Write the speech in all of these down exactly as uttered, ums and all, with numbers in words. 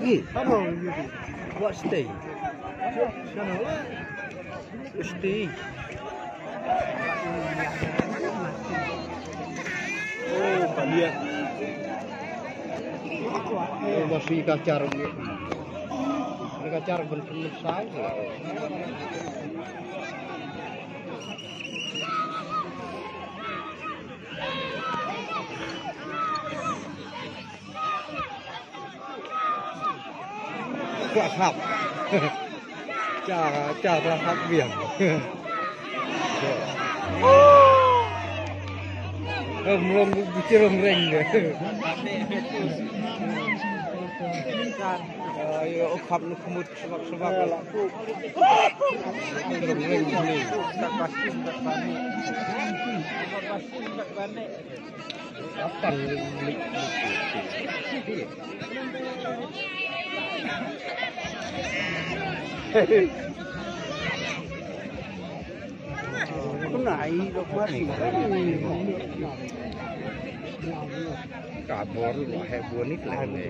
What stage? Stage. Oh, kalian. Oh, masih kacar. Kacar bentuk besar. Klahap. Cha, cha klahap biang. Em, rom bichir rom reng. Ayo, khap nuk mut sebab sebab. Rom reng ni. Kabor lo he buan ni kelen ne.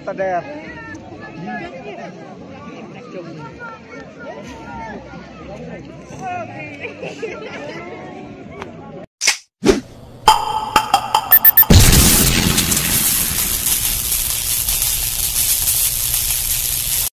Tader.